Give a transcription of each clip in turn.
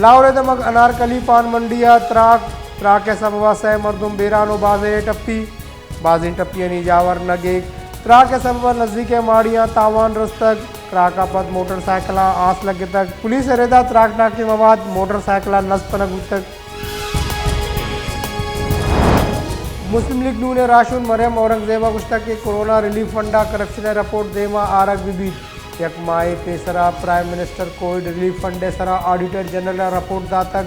لاہور ءِ دمگ انارکلی پان منڈی ءَ تراک، تراک ءِ سبب ءَ سئے مردم بیران ءُ بازینے ٹپی، بازیں ٹپیانی جاور نگیگ۔ تراک ءِ سبب ءَ نزیک ءِ ماڑیاں تاوان رستگ، تراک ءَ پد موٹر سائیکلاں آس لگتگ۔ پولیس ءِ رد ءَ تراکناکیں مواد موٹر سائیکلاں نز کنگ بوتگ۔ مسلم لیگ نون ءِ راہشون مریم اورنگزیب ءَ گوشتگ کہ کورونا ریلیف فنڈ ءَ کرپشن ءِ رپورٹ دیم ءَ آرگ بہ بیت۔ یک ماہے پیسرا prime minister Covid relief fund ءِ سرا آڈیٹر جنرل ءَ رپورٹ داتگ۔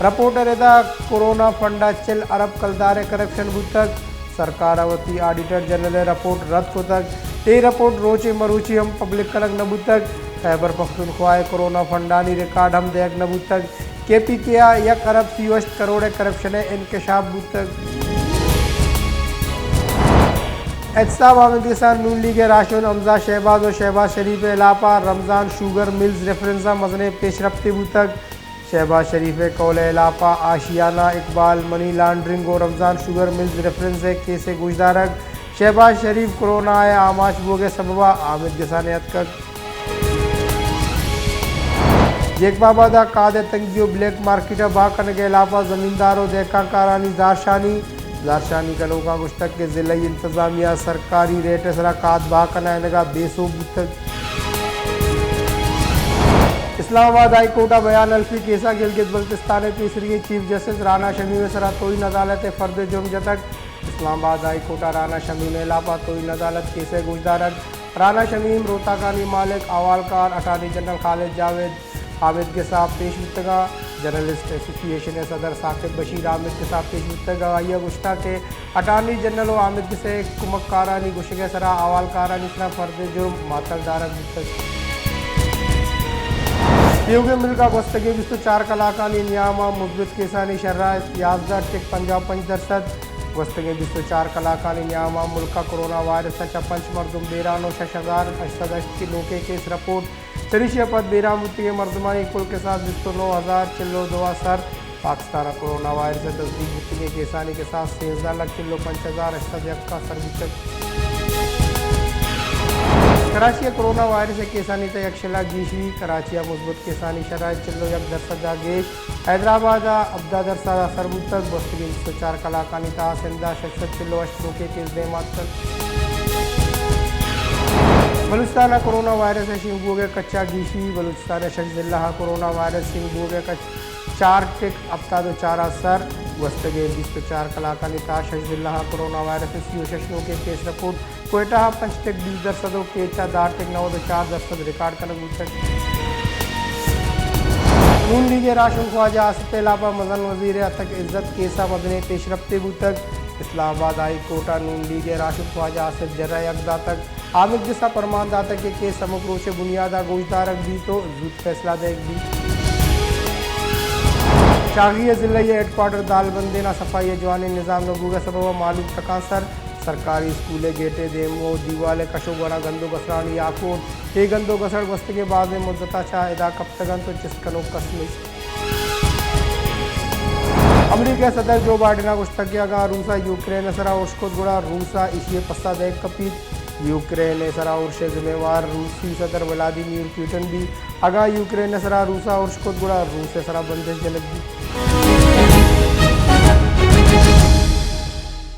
رپورٹ ءِ ردا کورونا فنڈ ءَ چل ارب کلدار ءِ کرپشن بوتگ۔ سرکار ءَ وتی آڈیٹر جنرل ءِ رپورٹ رد کتگ۔ اے رپورٹ روچے مروچی ہم پبلک کنگ نہ بوتگ۔ خیبر پختونخوا ءِ کورونا فنڈانی ریکارڈ ہم دئیگ نہ بوتگ۔ کے پی کے ءَ یک ارب سی ءُ ہشت کروڑ ءِ کرپشن ءِ انکشاف بوتگ۔ احتساب آمیدگس ءَ نون لیگ ءِ راہشون حمزہ شہباز ءُ شہباز شریف ءِ ہلاپ ءَ رمضان شوگر ملز ریفرنس ءَ مزنیں پیشرپتے بوتگ۔ شہباز شریف ءِ قول ءِ ہلاپ ءَ آشیانہ اقبال منی لانڈرنگ ءُ رمضان شوگر ملز ریفرنس ءِ کیس ءِ گوشدارگ۔ شہباز شریف کورونا ءِ آماچ بوگ ءِ سبب ءَ آمیدگس ءَ نیاتکگ۔ جیکب آباد ءَ کاد ءِ تنگی ءُ بلیک مارکیٹ ءِ بہا کنگ ءِ ہلاپ ءَ زمیندار ءُ دہکان کارانی زہرشانی۔ زہرشانی کنوکاں گوشتگ کہ ضلعی انتظامیہ سرکاری ریٹ ءِ سرا کاد بہا کنائینگ ءَ بے سوب بوتگ۔ اسلام آباد ہائی کورٹ ءَ بیان حلفی کیس ءَ گلگت بلتستان ءِ پیسریگیں چیف جسٹس رانا شمیم ءِ سرا توہین عدالت ءِ فرد جرم جتگ۔ اسلام آباد ہائی کورٹ ءَ رانا شمیم ءِ ہلاپ ءَ توہین عدالت کیس ءِ گوشدارگ۔ رانا شمیم، روہتاکانی مالک، احوالکار، اٹارنی جنرل خالد جاوید آمیدگس ءَ پیش بوتگ ءُ جرنلسٹ ایسوسی ایشن ءِ صدر ثاقب بشیر آمیدگس ءَ پیش بوتگ ءُ آئی ءَ گوشتگ کہ اٹارنی جنرل ءُ آمیدگس ءِ کمکارانی گوشگ ءِ سرا احوالکارانی سرا فرد جرم معطل دارگ بوتگ۔ تیوگیں ملک ءَ گوستگیں بیست ءُ چار کلاکانی نیام ءَ مثبت کیسانی شرح یازدہ ٹک پنجاہ ءُ پنچ درسد۔ گوستگیں بیست ءُ چار کلاکانی نیام ءَ ملک ءَ کرونا وائرس ءَ چہ پنچ مردم بیران ءُ شش ہزار ہشت سد ہشت نوکیں کیس رپورٹ۔ چریشی ءَ پد بیران بوتگیں مردمانی کل کساس بیست ءُ نو ہزار چل ءُ دو ءَ سر۔ پاکستان ءَ کرونا وائرس ءِ تصدیق بوتگیں کیسانی کساس سیزدہ لکھ چل ءُ پنچ ہزار ہشت سد یک ءَ سر بوتگ۔ کراچی ءَ کرونا وائرس ءِ کیسانی تہ یک شل ءَ گیشی۔ کراچی ءَ مثبت کیسانی شرح چل ءُ یک درسد ءَ گیش۔ حیدرآباد ءَ ہبدہ درسد ءَ سر بوتگ۔ گوستگیں بیست ءُ چار کلاکانی تہا سندھ ءَ شش سد چل ءُ ہشت نوکیں کیس دیم آتکگ۔ بلوچستان ءَ کرونا وائرس ءِ شنگ بوگ ءِ کچ ءَ گیشی۔ بلوچستان ءِ شش ضلع ءَ کرونا وائرس شنگ بوگ ءِ کچ چار ٹک ہپتاد ءُ چار ءَ سر۔ گوستگیں بیست ءُ چار کلاکانی تہا شش ضلع ءَ کرونا وائرس ءِ سی ءُ شش نوکیں کیس رپورٹ۔ کوئٹہ ءَ پنچ ٹک بیست درسد ءُ کیچ ءَ دہ ٹک نود ءُ چار درسد ریکارڈ کنگ بوتگ۔ نون لیگ ءِ راہشون خواجہ آصف ءِ ہلاپ ءَ مزن وزیر ءِ اتک عزت کیس ءَ مزنیں پیشرپتے بوتگ۔ اسلام آباد ہائی کورٹ ءَ نون لیگ ءِ راہشون خواجہ آصف جرہ ءِ حق داتگ۔ آمیدگس ءَ پرمان داتگ کہ کیس ہمک روچ ءِ بنیاد ءَ گوشدارگ بیت ءُ زوت فیصلہ دئیگ بیت۔ شاہگی ءِ ضلعی ہیڈ کوارٹر دالبندین ءَ صفائی ءِ جوانیں نظام نہ بوگ ءِ سبب ءَ مہلوک تکانسر۔ سرکاری اسکول ءِ گیٹ ءِ دیم ءُ دیوال ءِ کش ءُ گور ءَ گند ءُ گسرانی آکوٹ۔ اے گند ءُ گسر گوستگیں بازیں مدت ءَ چہ ادا کپتگ اَنت ءُ چست کنوک کس نیست۔ امریکہ ءِ صدر جو بائیڈن ءَ گوشتگ کہ اگاں روس ءَ یوکرین ءِ سرا ارش کت گڑا روس ءَ ایشی ءِ پسہ دئیگ کپیت۔ یوکرین ءِ سرا ارش ءِ ذمہ وار روسی صدر ولادیمیر پوٹن بیت۔ اگاں یوکرین ءِ سرا روس ءَ ارش کت گڑا روس ءِ سرا بندش جنگ بیت۔